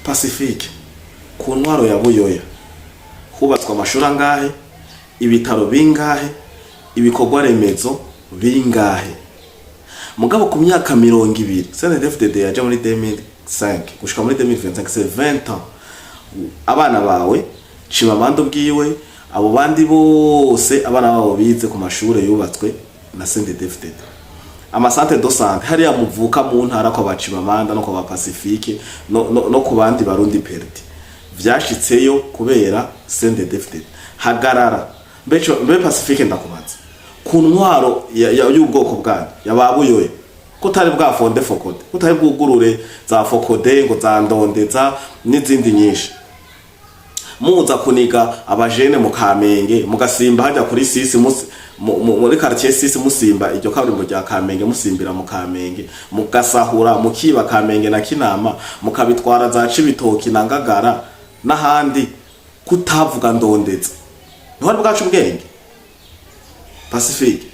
Pacifique, ku ntwaro ya Buyoya hubatswe amashuri angahe, ibitaro bingahe, ibikorwa remezo bingahe? Mugabo ku myaka 20 CNDD-FDD yaje muri 2005 gushika muri 2025, c'est 20 ans. Abana bawe, Chimamanda ubwiwe, abo bandi bose, abana babo bize ku mashure yubatswe na CNDD-FDD. Ama centres de santé hariya muvuka mu ntara kwa ba Chimamanda no kwa ba Pacifique no ku bandi Barundi perdus, vyashitseyo kubera CNDD-FDD. Hagarara mbe Pacifique, ndakubaza, ku ntwaro y'ubwoko bwanyu yababuyoye, ko utari bwafonde FOCODE, ko utari bwugurure za FOCODE ngo za Ndondeza n'izindi nyinshi, muza kuniga abajene mu Kamenge, mugasimba hajya kuri sisi muri quartier sisi, musimba iryo kaburimbo rya Kamenge, musimbira mu Kamenge, mugasahura, mukiba Kamenge na Kinama, mukabitwara za Cibitoki na Ngagara n'ahandi, kutavuga Ndondeza, ntiwari bwacu ubwenge? Pacifique,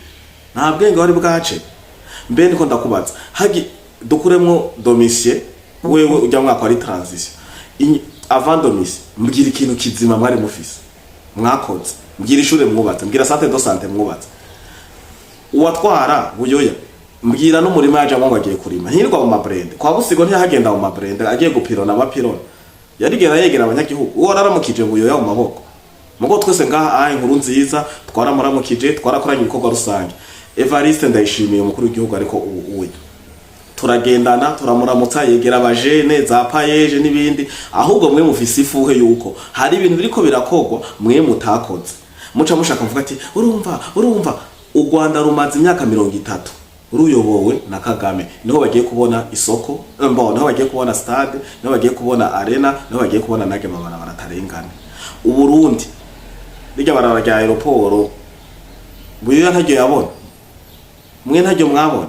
nta bwenge wari bwace. Mbe niko ndakubaza, hagi dukuremwo Domitien, wewe ujya mwaka wari transition. Avant Domitien, mbwira ikintu kizima mwari mufise mwakoze, mbwira ishure mwubatse, mbwira centre de santé mwubatse. Uwatwara Buyoya, mbwira n'umurima yajamwo ngo agiye kurima. Ntirirwa mu mabrende kwa Busigo, ntiyahagenda mu mabrende agiye gupirona abapirona, yarigera yegera abanyagihugu. Uwo wararamukije Buyoya mu maboko? Mugo twese ngaha aha inkuru nziza twaramuramukije, twarakoranye ibikorwa rusange. Evariste Ndayishimiye, umukuru w'igihugu, ariko ubu uyu turagendana, turamuramutsa, yegera abajene za PAEEJ n'ibindi. Ahubwo mwe mufise ifuhe yuko hari ibintu biriko birakogwa mwe mutakoze, muca mushaka kuvuga ati urumva u Rwanda rumaze imyaka 30 ruyobowe na Kagame, niho bagiye kubona isoko mbo, niho bagiye kubona stade, niho bagiye kubona arena, niho bagiye kubona nage mabarabara atarengana. Uburundi, rirya barabara rya aéroport, Buyoya ntaryo yabona, mwe ntaryo mwabona,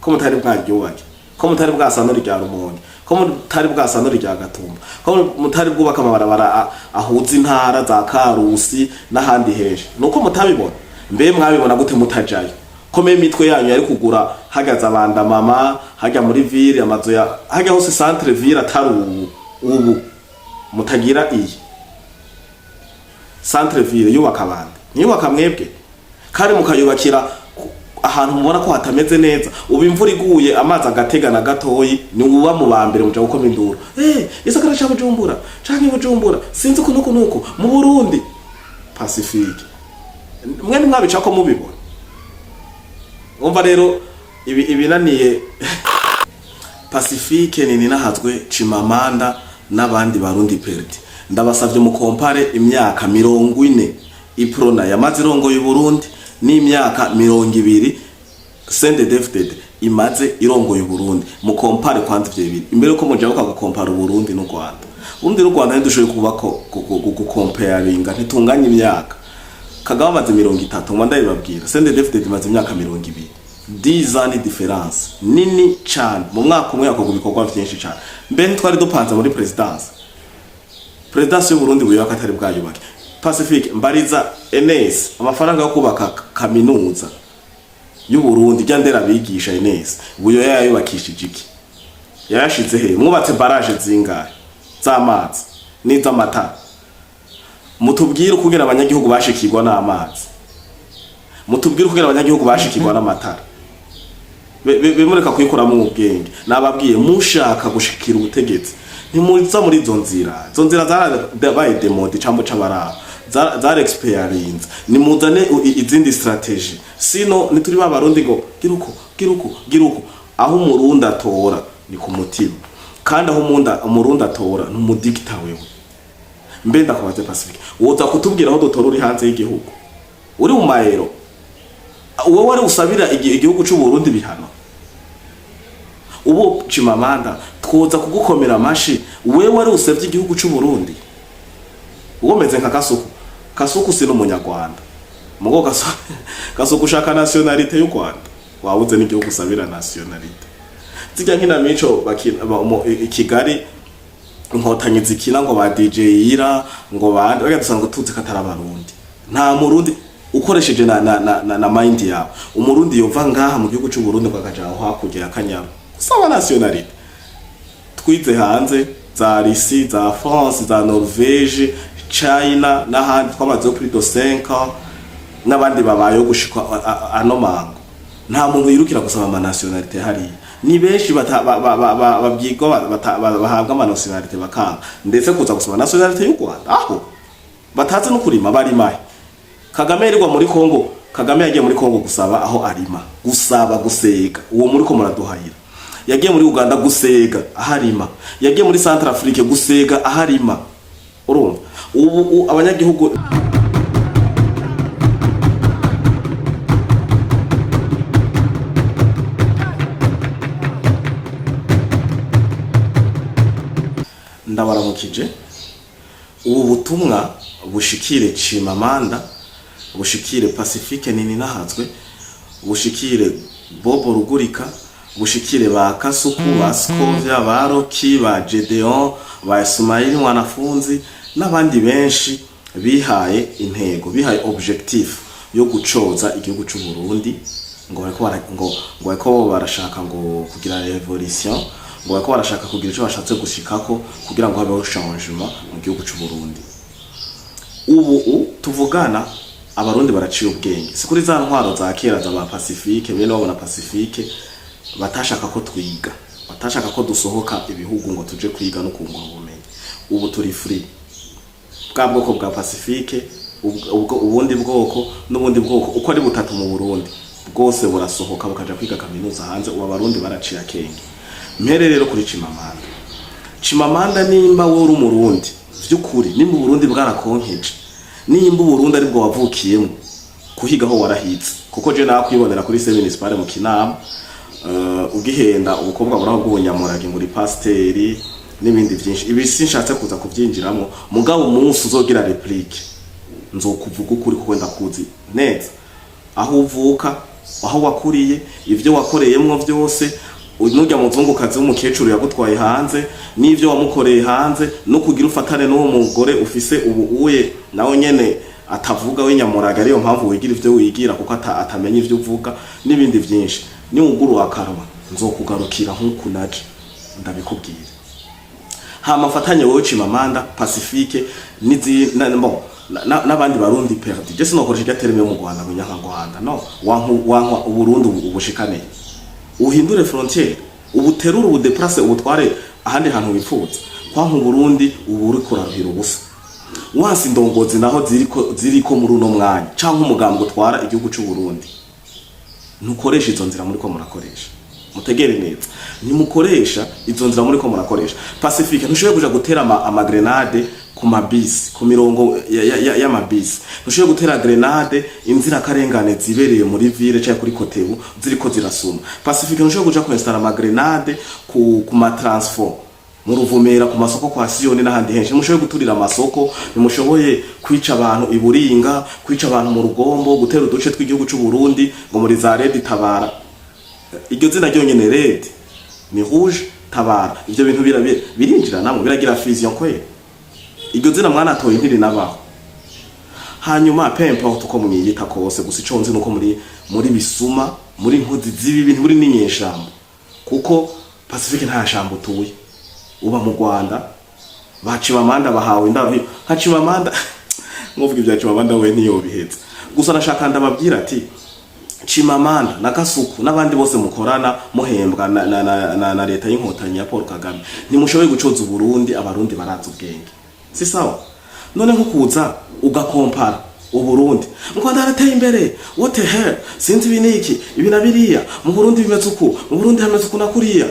ko mutari bwaryubake, ko mutari bwasanura irya Rumonge, ko mutari bwasanura irya Gatumba, ko mutari bwubaka amabarabara ahuza intara za Karusi n'ahandi henshi, nuko mutabibona. Mbe mwabibona gute mutajayo? Ko mbe imitwe yanyu yari kugura hagaze abanda mama hajya muri ville, amazu ya hajya hose centre ville, atari ubu mutagira iyi centre ville yubaka abandi, ntiyubaka mwebwe, kandi mukayubakira ahantu mubona ko hatameze neza. Ubu imvura iguye amazi agategana gatoyi, ni uba mu ba mbere muja gukoma induru, isakara ca Bujumbura canke Bujumbura sinzi uku nuku nuku mu Burundi. Pacifique, mwe ntimwabica ko mubibona? Umva rero, ibi ibinaniye Pacifique ni Ninahazwe, Chimamanda n'abandi Barundi perdus, ndabasavye mukompare imyaka 40 Uprona yamaze irongoye Burundi n'imyaka 20 CNDD-FDD imaze irongoye Burundi. Mukompare kwanza ivyo bibiri imbere yuko mujabuka gukompara Uburundi n'u Rwanda. Uburundi n'u Rwanda ntidushoboye kuba ko gukomparinga, ntitunganya imyaka. Kagame amaze 30, ngo ndabibabwira, CNDD-FDD imaze imyaka 20. 10 ans ni différence nini cane. Mu mwaka umwe hakorwa ibikorwa vyinshi cane. Mbe ntitwari dupanze muri présidence y'u Burundi, buyoba atari bwayubake? Pacifique, mbariza ENS amafaranga yo kubaka kaminuza y'u Burundi rya ndera bigisha ENS, Buyoya yayubakishije iki? Yayashize he? Mwubatse barrage zingahe z'amazi n'iz'amatara? Mutubwire ukungene abanyagihugu bashikirwa n'amazi, mutubwire ukungene abanyagihugu bashikirwa n'amatara. Bimureka kuyikuramo ubwenge. Nababwiye, mushaka gushikira ubutegetsi ntimuza muri izo nzira. Izo nzira zarabaye démodées, cambo c'abaraba zara expirinze. Nimuzane izindi stratégie, sino nituri ba Barundi ngo giruko giruko giruko. Aho Umurundi atora ni ku mutima, kandi aho Umurundi atora ni umudikita. Wewe mbe ndakubaze Pacifique, woza kutubwira aho dutora uri hanze y'igihugu, uri mu mayero, wowe wari usabira igihugu c'u Burundi bihano? Ubu Chimamanda twoza kugukomera amashi, wewe wari usevye igihugu c'u Burundi? Uwo meze nka Kasuku. Kasuku si n'Umunyarwanda, mugo Kasuku ushaka nationalité y'u Rwanda, wabuze n'igihugu usabira nationalité. Zijya nkinamico bakina i Kigali, Inkotanyi zikina ngo ba DJ Ira ngo bande baga, dusanga tuzi ko atari Abarundi. Nta Murundi ukoresheje na mind yawe, Umurundi yova ngaha mu gihugu c'u Burundi ngo akaja aho hakurya ya Kanyaru gusaba nationalité. Twize hanze, za Russie, za France, za Norvège, China n'ahandi twamazeho plus de 5 ans, n'abandi babayeho gushika ano mango. Nta muntu yirukira gusaba ama nationalité hariya. Ni benshi babyigwa, bahabwa ama nationalité bakanga, ndetse kuza gusaba nationalité y'u Rwanda aho batazi no kurima. Barimahe? Kagame yirirwa muri Kongo. Kagame yagiye muri Kongo gusaba aho arima, gusaba gusega. Uwo muri ko muraduhayira yagiye muri Uganda gusega aho arima, yagiye muri Centrafrique gusega aho arima. Urumva ubu abanyagihugu. Ndabaramukije. Ubu butumwa bushikire Chimamanda, bushikire Pacifique Nininahazwe, bushikire Bobo Rugurika, bushikire ba Kasuku, ba Scovia, ba Roki, ba Gedeon, ba Ismail Mwanafunzi n'abandi benshi bihaye intego, bihaye objectif yo gucoza igihugu c'u Burundi, ngo bariko ngo bariko barashaka ngo kugira révolution, ngo bariko barashaka kugira ico bashatse gushikako kugira ngo habeho changement mu gihugu c'u Burundi. Ubu tuvugana, Abarundi baraciye ubwenge. Si kuri za ntwaro za kera za ba Pacifique, bene wabo na Pacifique, batashaka ko twiga, batashaka ko dusohoka ibihugu ngo tuje kwiga no kungura ubumenyi. Ubu turi free. Bwa bwoko bwa Pacifique, ubundi bwoko n'ubundi bwoko uko ari butatu mu Burundi, bwose burasohoka bukaja kwiga kaminuza hanze. Ubu Abarundi baraciye akenge. Mpere rero kuri Chimamanda. Chimamanda, nimba wowe uri Umurundi vy'ukuri, nimba Uburundi bwarakonkeje, nimba Uburundi aribwo wavukiyemo, kuhigaho warahitse, kuko je nakwibonera kuri lycée municipal mu Kinama, ugihenda ubukobwa buraho bw'ubunyamurage ngo uri pasiteri n'ibindi vyinshi. Ibi sinshatse kuza kuvyinjiramo, mugabo umunsi uzogira réplique nzokuvuga ukuri, kuko ndakuzi neza, aho uvuka, aho wakuriye, ivyo wakoreyemwo vyose, nurya muzungukazi w'umukecuru yagutwaye hanze n'ivyo wamukoreye hanze, no kugira ufatane n'uwo mugore ufise ubu uye nawe nyene atavuga w'inyamuraga, ariyo mpamvu wigira ivyo wigira, kuko atamenya ivyo uvuga n'ibindi vyinshi. Niwuguru akanwa nzokugarukira nk'uku naje ndabikubwira. Hama mfatanye wowe Chimamanda, Pacifique nizi na, bon, n'abandi Barundi perdus. Je sinokoresha irya terme yo mu Rwanda ngo Nyanka-Rwanda, no wanku wankwa Uburundi ubushikane, uhindure frontière, ubuterure, ubu déplace, ubutware ahandi hantu wifuza. Kwanka Uburundi ubu uriko uraruhira ubusa. Wansi indongozi naho ziriko muri uno mwanya, canke umugambi utwara igihugu c'u Burundi, ntukoresha izo nzira muriko murakoresha. Mutegere neza, ntimukoresha izo nzira muriko murakoresha. Pacifique, ntushoboye kuja gutera ama grenade ku mabisi, ku mirongo y'amabisi. Ntushoboye gutera grenade inzirakarengane zibereye muri ville canke kuri Kotebu ziriko zirasuma. Pacifique, ntushoboye kuja kuinstalla ama grenade ku ma transfo mu Ruvumera, ku masoko kwa Siyoni n'ahandi henshi. Ntimushoboye guturira amasoko, ntimushoboye kwica abantu i Buringa, kwica abantu mu Rugombo, gutera uduce tw'igihugu c'u Burundi ngo muri za Red Tabara. Iryo zina ryonyene, Red ni rouge, Tabara, ivyo bintu birinjira namwe, biragira fusion kweli. Iryo zina mwanatoye ntirinabaho. Hanyuma, peu importe uko mwiyita kose, gusa ico nzi nuko muri bisuma, muri nkozi z'ibibi, muri n'inyeshamba, kuko Pacifique nta shamba utuye, uba mu Rwanda. Ba Chimamanda bahawe indaro nka Chimamanda, nkuvuga ibya Chimamanda we ntiyobiheza. Gusa nashaka ndababwira ati Chimamanda na Kasuku n'abandi bose mukorana, muhembwa na leta y'Inkotanyi ya Paul Kagame, ntimushoboye gucoza Uburundi. Abarundi barazi ubwenge. Si sawa none nko kuza ugakompara Uburundi, mu Rwanda harateye imbere, what the hell, sinzi ibi niki, ibi na biriya, mu Burundi bimeze uku, mu Burundi hameze uku na kuriya.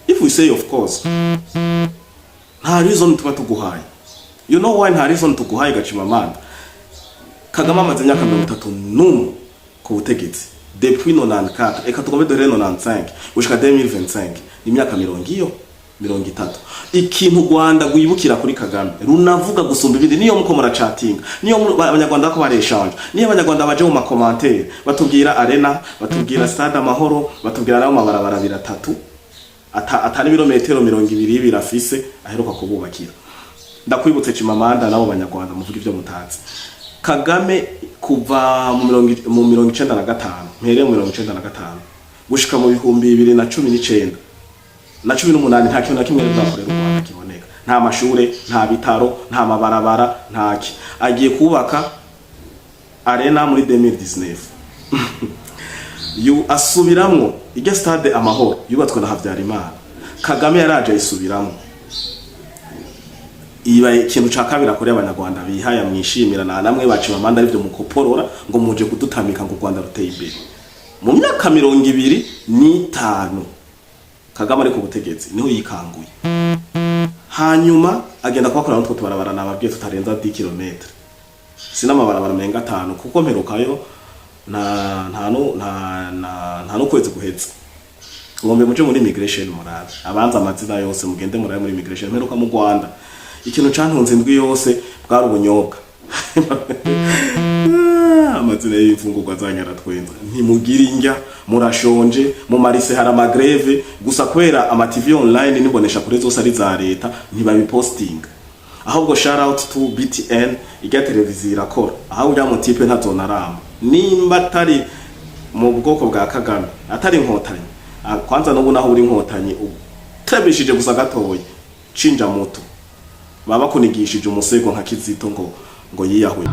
If we say of course, nta reason tuba tuguhaye. You know why nta reason tuguhaye, Gacimamanda? Kagame amaze imyaka 31 ku butegetsi, depuis 94, eka tugombe dore 95 gushika 2025, imyaka mirongo iyo 30. Ikintu u Rwanda rwibukira kuri Kagame runavuga gusumba ibindi, niyo muko muracatinga, niyo Abanyarwanda bako bareshanje, niyo Abanyarwanda baje mu ma commentaires batubwira Arena, batubwira Stade Amahoro, batubwira nayo mabarabara abiri atatu atari ibirometero 20 birafise aheruka kububakira. Ndakwibutse Chimamanda nabo Banyarwanda muvuga ivyo mutazi, Kagame kuva mu 95, mpereye mu 95 gushika mu 2019. Na 18 nta kintu na kimwe bwakorera u Rwanda kiboneka: nta mashure, nta bitaro, nta mabarabara, ntaki. Agiye kubaka arena muri 2019, asubiramwo irya Stade Amahoro yubatswe na Habyarimana. Kagame yaraje ayisubiramwo. Iba ikintu ca kabiri akoreye Abanyarwanda bihaya mwishimira na namwe baciwe amande, arivyo mukoporora ngo muje kudutamika ngo u Rwanda ruteye imbere. Mu myaka 25 Kagame ari ku butegetsi niho yikanguye, hanyuma agenda kubakorera n'utwo tubarabara nababwiye tutarenza 10 km, sinamabarabara menga atanu, kuko mperukayo nta nta no nta nta n'ukwezi guheze. Ngombe muje muri immigration murabe abanza amazina yose, mugende murabe muri immigration. Mperuka mu Rwanda, ikintu cantunze indwi yose bwari ubunyobwa. Amazina y'imfungurwa zanyu aratwenza. Ntimugira indya, murashonje. Mu marise hari ama grève gusa, kubera ama TV online n'imbonesha kure zose ari za leta, ntibabipostinga. Ahubwo shout out to BTN, irya televiziyo irakora. Aho ujya mu type ntazonaramba nimba atari mu bwoko bwa Kagame, atari Inkotanyi. Kwanza n'ubu naho uri Inkotanyi, utebishije gusa gatoya, cinja muto, baba bakunigishije umusego nka Kizito ngo yiyahuye.